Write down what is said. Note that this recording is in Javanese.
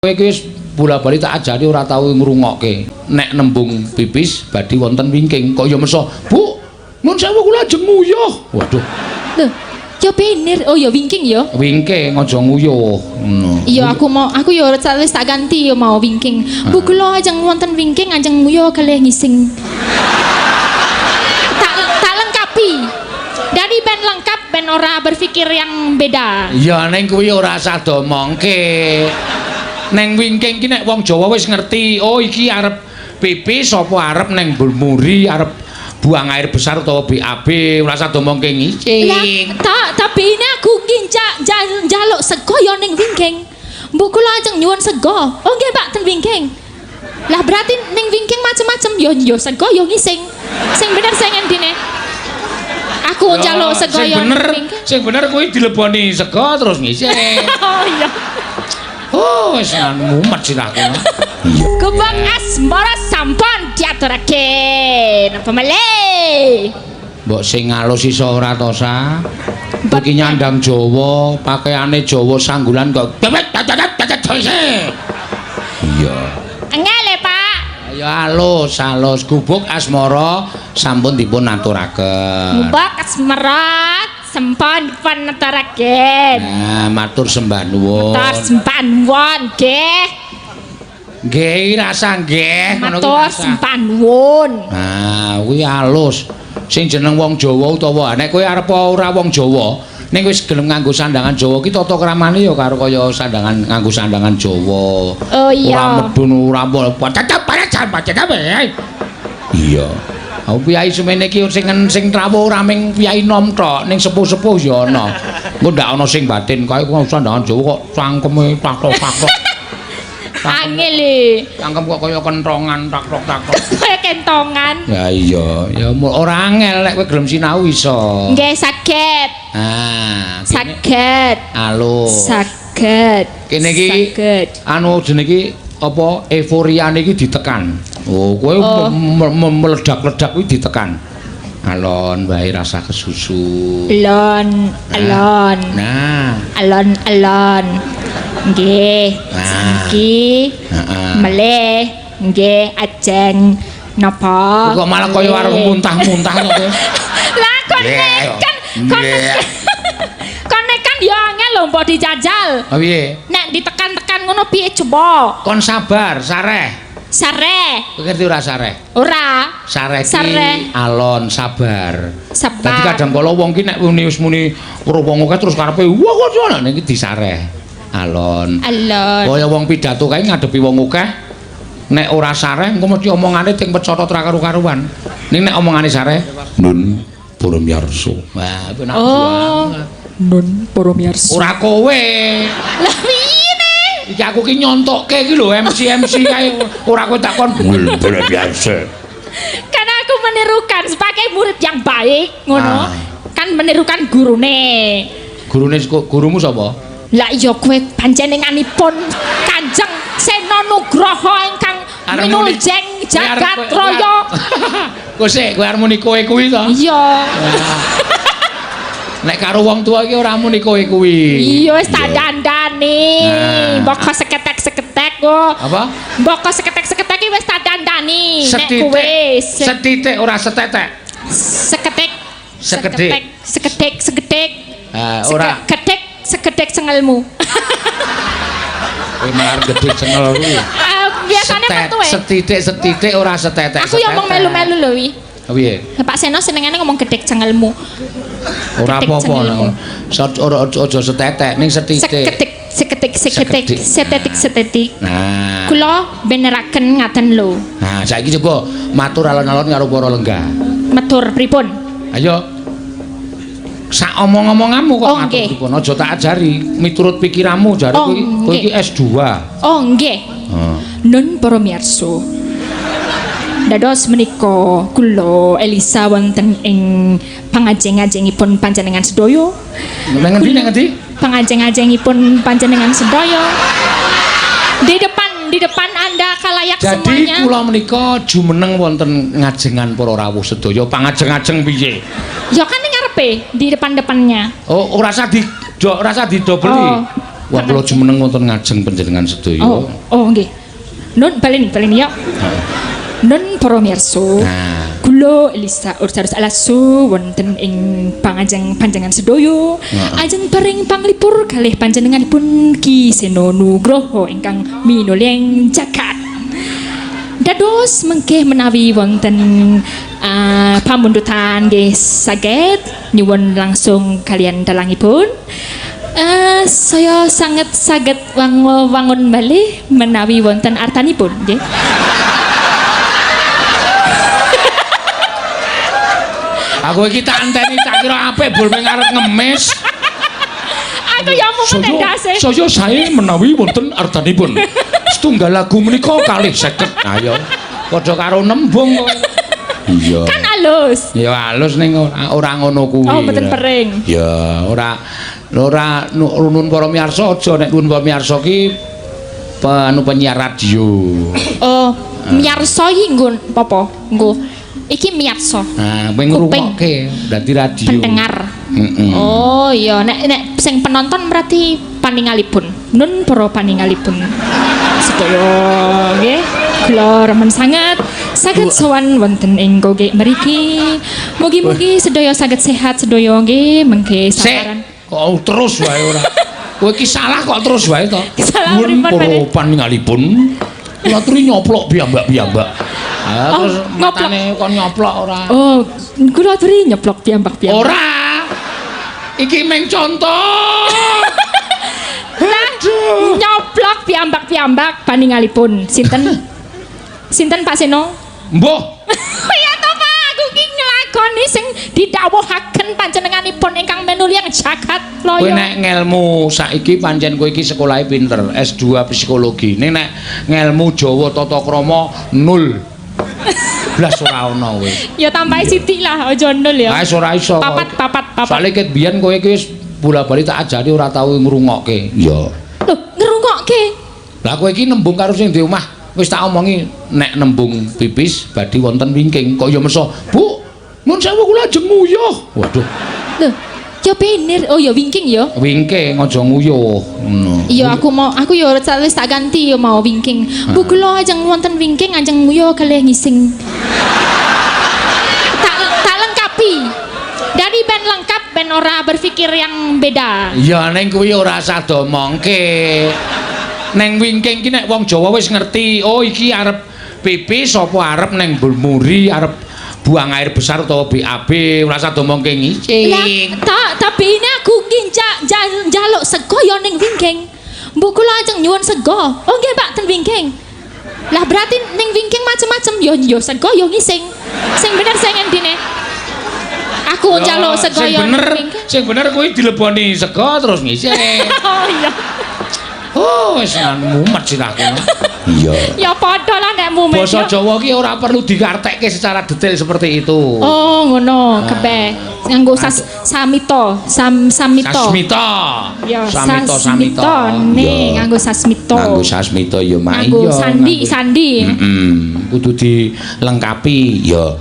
Kowe iki wis bola-bali tak ajari ora tau ngrungokke. Nek nembung pipis badhe wonten wingking. Kok ya meso, "Bu, nuwun sewu kula ajeng nguyuh." Waduh. Lho, ya bener. Oh ya wingking ya. Wingking aja nguyuh. Ngono. Iya, aku mau, aku ya wis tak ganti ya mau wingking. Bu, kula ajeng wonten wingking, ajeng nguyuh kalih ngising. Tak lengkapi. Dari ben lengkap, ben ora berpikir yang beda. Ya ning kuwi ora usah domongke. Neng wingking ki nek wong Jawa wis ngerti, oh iki arep pipis apa arep neng muri, arep buang air besar utawa BAB, ora usah domongke ngising. Lah, tak tapi ini aku nginjak njaluk sego ya ning wingking. Bu, kula ajeng nyuwun sego. Oh nggih, Pak, ten wingking. Lah berarti ning wingking macem-macem yo yo sego yo ngising. Sing bener sing endine? Aku njaluk sego sing yo ning bener, wingking. Sing bener kuwi dileboni sego terus ngising. Oh iya. Oh, wis mumet sirahku. Iya. Gubuk Asmara sampun diaturake. Napa malih? Mbok sing alus iso ora to, Sa? Iki nyandang Jawa, pakaiane Jawa sanggulan kok. Iya. Angel, Pak. Ayo alus, alus. Gubuk Asmara sampun dipun aturaken. Gubuk Asmara sampun dipun aturake. Nah, matur sembah nuwun. Matur sembah nuwun, nggih. Nggih, rasa nggih, ngono kuwi Matur rasa. sembah nuwun. Nah, kuwi alus. Sing jeneng wong Jawa utawa nek kowe arep ora wong Jawa, ning wis gelem nganggo sandangan Jawa ki tata kramane ya karo kaya sandangan nganggo sandangan Jawa. Oh iya. Ora medun ora Iya. Aku piyai semene iki sing sing trawuh ora ming piyai nom tok, ning sepuh-sepuh ya ana. Engko ndak ana sing batin kae kok sandangan Jawa kok cangkeme tak-tok-tak. Angel e. Cangkem kok kaya kentongan tak-tok-tak. Kaya kentongan. Ya iya, ya ora angel nek kowe gelem sinau iso. Nggih saged. Ah, kene Saged. alus. Saged. Kene iki saged. Anu jenenge iki apa euforiane iki ditekan. Oh, kowe Oh. meledak-ledak kuwi ditekan. Alon wae rasa kesusu. Alon, alon. Nah, Alon, alon. Nggih. Nah. Iki Heeh. melih nggih ajeng napa? Kok malah kaya arep muntah-muntah kok kowe. Lah kon Yeah. kan kon Yeah. kon kan ya angel lho mbok dijajal. Ah piye? Nek ditekan-tekan ngono piye coba? Kon sabar, sareh. Sareh. Kowe ngerti ora sareh? Ora. Sareh ki Sareh. alon, sabar. Sabar. Dadi kadang kala wong ki nek muni wis muni weruh wong akeh terus karepe wah kok ngono iki disareh. Alon. Alon. Kaya wong pidato kae ngadepi wong akeh nek ora sareh engko mesti omongane ting pecotot ra karu-karuan. Ning nek omongane sareh nun para miyarsa. Wah, penak Oh. banget. Nun para miyarsa. Ora kowe. Lah piye ne? Iki aku ki nyontokke iki lho MC-MC kae ora kowe takon nun para miyarsa. Karena aku menirukan sebagai murid yang baik, ngono. Ah. Kan menirukan gurune. Gurune gurumu sapa? Lah iya kowe panjenenganipun Kanjeng Sena Nugroho ingkang Arep muni- minuljeng jagat raya. Kowe sik kowe arep muni kowe kuwi to? Iya. Nek karo wong tua iki ora muni kowe kuwi. Iya wis tak dandani. Nah. Mbok seketek-seketek kok. Apa? Mbok seketek-seketek iki wis tak dandani. Nek Setitik. kowe Setitik ora setetek. Seketek. Sekedhik. Sekedhik, sekedhik. Ah, ora. Sekedhik, sekedhik cengelmu. Kowe malah gedhe cengel kuwi. Ah, biasane metu e. Setitik setitik ora setetek. Aku yang ngomong melu-melu lho wi. Piye? Pak Seno senengane ngomong gedhek cengelmu. Ora Gedhek apa-apa. cengelmu. Ora aja setetek ning setitik. Seketik, seketik, seketik, Sekedhik. setetik, setetik. Nah. Kula beneraken ngaten lho. Nah, saiki coba matur alon-alon karo para lenggah. Matur pripun? Ayo. Sak omong-omonganmu kok Oh, matur nggih. pripun? Aja tak ajari miturut pikiranmu jare Oh, kowe kowe iki nggih. S2. Oh nggih. Heeh. Nun para miyarsa. Dados menika kula Elisa wonten ing pangajeng-ajengipun panjenengan sedaya. Nang ngendi nang ngendi? Pangajeng-ajengipun panjenengan sedaya. Di depan Anda kalayak Jadi semuanya. kula menika jumeneng wonten ngajengan para rawuh sedaya. Pangajeng-ajeng piye? Ya kan ning ngarepe, di depan-depannya. Oh, ora usah di ora usah didobeli. Oh. Wah, kula jumeneng wonten ngajeng panjenengan sedaya. Oh, oh nggih. Nun baleni baleni ya. Nun para miyarsa. Nah. Kula Elisa Ursarus Alasu wonten ing pangajeng panjenengan sedaya. Ajeng paring panglipur kalih panjenenganipun Ki Seno Nugroho ingkang minuleng jagat. Dados mengke menawi wonten pamundutan nggih saged nyuwun langsung kalian dalangipun. Saya sangat saged wangun malih menawi wonten artanipun nggih. Aku iki tak enteni tak kira apik bol meng arep ngemis. Aku ya mumet endase. Saya sae menawi wonten artanipun. Setunggal lagu menika kalih 50. Ayo. Padha karo nembung kok. Iya. Kan alus. Ya alus ning ora ngono kuwi. Oh, mboten pering. Ya, ora ora nuwun para miyarsa aja nek nuwun para miyarsa ki anu penyiar radio. Oh, miyarsa iki nggo apa? Nggo iki miyarsa. Nah, kowe ngrungokke dadi radio. Pendengar. Heeh. Oh iya, nek nek sing penonton berarti paningalipun. Nun para paningalipun. Sedaya nggih. Kula remen sanget saged sowan wonten ing goge mriki. Mugi-mugi sedaya saged sehat sedaya nggih mengke saparan. Kok terus wae ora. Kowe iki salah kok terus wae to. Salah Nuwun pripun, para Pak? paningalipun. Kula aturi nyoplok piyambak-piyambak. Ah, Oh, terus matane kon nyoplok ora? Oh, kula aturi nyoplok piyambak-piyambak. Ora. Iki meng contoh. Lah, nyoplok piyambak-piyambak paningalipun. Sinten? Sinten Pak Seno? Mbuh. Ya to Pak, aku ki nglakoni sing didhawuhaken panjenenganipun ingkang menulyang jagat Kowe loyo. nek ngelmu saiki pancen kowe iki sekolahe pinter, S2 psikologi. Ning nek ngelmu Jawa tata krama nol. Blas ora ana kowe. Ya tambahi sithik lah, aja nol ya. Ah ora iso. Papat papat papat. Soale ket biyen kowe iki wis bola-bali tak ajari ora tau ngrungokke. Iya. Loh, ngrungokke. Lah kowe iki nembung karo sing di omah wis tak omongi nek nembung pipis badhe wonten wingking kok ya meso. Bu, nuwun sewu kula ajeng nguyuh. Waduh, Loh, ya bener. Oh ya wingking ya. wingking aja nguyuh ngono. Iya aku mau aku ya wis tak ganti ya mau wingking. Bu kula ajeng wonten wingking ajeng nguyuh kalih ngising. Tak lengkapi. Dari ben lengkap ben ora berpikir yang beda. Ya ning kuwi ora usah domongke. Neng wingking ki nek wong Jawa wis ngerti, oh iki arep pipis apa arep neng muri arep buang air besar utawa BAB, ora usah domongke ngising. Lah, tapi ini aku ki njaluk sego ya ning wingking. Mbok kula ajeng nyuwun sego. Oh nggih Pak, ten wingking. Lah berarti ning wingking macem-macem ya ya sego ya ngising. Sing bener sing endine? Aku njaluk sego sing ya ning bener, wingking. sing bener kuwi dileboni sego terus ngising. Oh iya. Oh, wis mumet sirahku. Iya. Ya padha lah nek mumet. Basa ya. Jawa ki ora perlu dikartekke secara detail seperti itu. Oh, ngono, kebeh. Nganggo samito, samito. Sasmita. Ya, Samito, samito. Ne, nganggo sasmito. Nganggo sasmito ya mak Nganggo iya. sandi, sandi. Kudu dilengkapi ya.